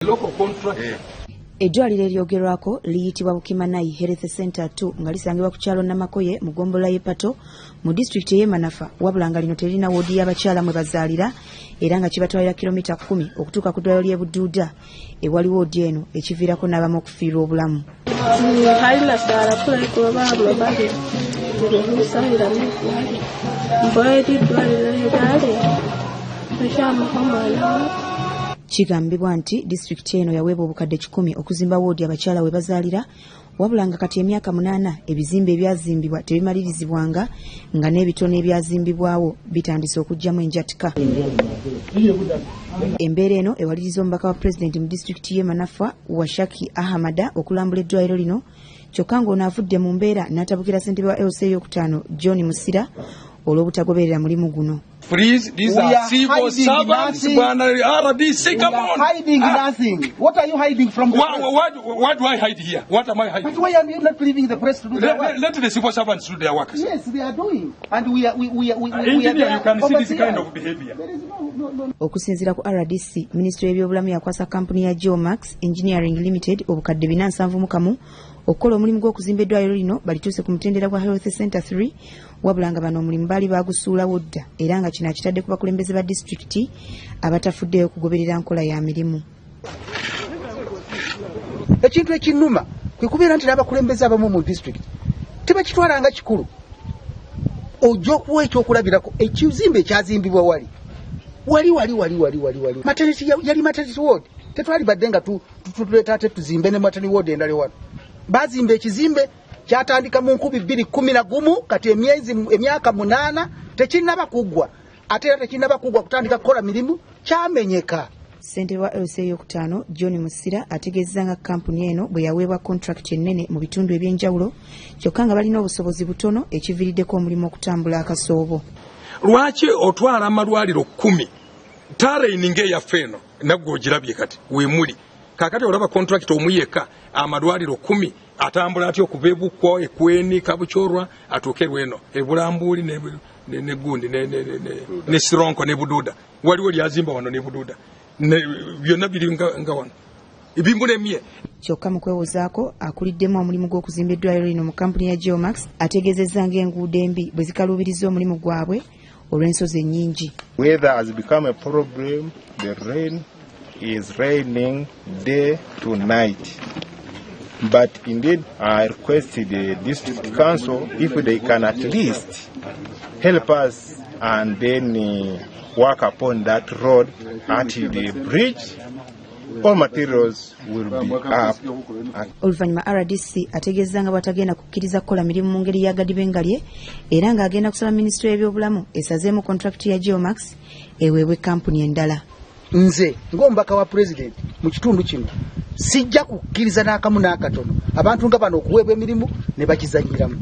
Local contractor. Eddwaliro eryogerwako liyitibwa Bukimanayi Health Center 2 nga lisangibwa ku kyalo Namakoye mu ggombolola y'e Pato mu disitulikiti ey'e Manafa, wabula nga lino teririna woodi y'abakyala mwe bazaalira era nga kibatwalira kilomita 10 okutuuka ku ddwaliro ly'e Buduuda ewali woodi eno, ekiviirako n'abamu okufiirwa obulamu. Halina sala kulekula bama bali lusalira mugwali mboeri ddwaliro lyali ekyamuko mwana. Kigambibwa nti disitulikiti eno yaweebwa obukadde 100 okuzimba woodi abakyala we bazaalira, wabula nga kati emyaka 8 ebizimbe ebyazimbibwa tebimalirizibwanga, nga n'ebitono ebyazimbibwawo bitandise okuggyamu enjatika. Embeera eno ewaliriza omubaka wa pulezidenti mu disitulikiti y'e Manafa, Washaki Ahamada, okulambula eddwaliro lino, kyokka ng'ono avudde mu mbeera n'atabukira ssentebe wa LC eyokutaano, John Musira, olw'obutagoberera mulimu guno. Please, these We are are civil hiding servants. nothing. Bwana RDC, come We are on. hiding Ah, nothing. What are you hiding from the Why, press? why do I hide here? What am I hiding? But why are you not leaving the press to do their work? Let the civil servants do their work. Yes, they are doing. And we are, we are Engineer, there you can see this overseers. kind of behavior. There is no. Okusinziira ku RDC, minisitule y'ebyobulamu yakwasa kampuni ya Geomax Engineering Limited obukadde 471 okukola omulimu gw'okuzimba eddwaliro lino balituuse ku mutendera gwa Health Center 3, wabula nga bano omulimu baali bagusuulawo dda, era nga kino akitadde ku bakulembeze ba disitulikiti abatafuddeyo kugoberera nkola ya mirimu. Ekintu ekinnuma kwe kubeera nti n'abakulembeze abamu mu district tebakitwala nga kikulu. Ojja okuwa ekyokulabirako, ekizimbe ekyazimbibwa wali wali wali wali wali wali wali maternity, yali maternity ward. Tetwalibadde nga tuleeta ate tuzimbe ne maternity ward endala wano. Bazimba ekizimbe kyatandika mu 2011, kati emyezi emyaka 8 tekinnaba kuggwa, ate era tekinnaba kuggwa kutandika kukola mirimu, kyamenyeka. Ssentebe wa LC eyokutaano, John Musira, ategeezezza nga kampuni eno bwe yaweebwa kontrakiti ennene mu bitundu ebyenjawulo, kyokka nga balina obusobozi butono, ekiviiriddeko omulimu okutambula akasoobo. Lwaki otwala amalwaliro 10, terrain ng'eyaffe eno, naggwe ogirabye kati weemuli kakati, olaba contractor omu yekka amalwaliro 10 atambula atya okuva ebukwa ekweni Kabuchorwa atuuke lweno ebulambuuli ne gundi ne Sironko ne Bududa? Waliwo lyazimba wano ne Bududa, byonna biri nga wano ebimulemye. Kyokka mu kwewozaako, akuliddemu omulimu gw'okuzimba eddwaliro lino mu kampuni ya Geomax ategeezezza ng'enguudo embi bwe zikaluubiriza omulimu gwabwe olw'ensozi ennyingi. Weather has become a problem. The rain is raining day to night. But indeed, I request the district council if they can at least help us and then work upon that road at the bridge. All materials will be up. Oluvannyuma RDC ategeezezza nga bw'atagenda kukkiriza kukola mirimu mu ngeri ya gadibengalye, era ng'agenda kusaba minisitule y'ebyobulamu esazeemu kontrakiti ya Geomax eweebwe kampuni endala. Nze ng'omubaka wa pulezidenti mu kitundu kino sijja kukkiriza n'akamu n'akatono abantu nga bano okuweebwa emirimu ne bakizanyiramu.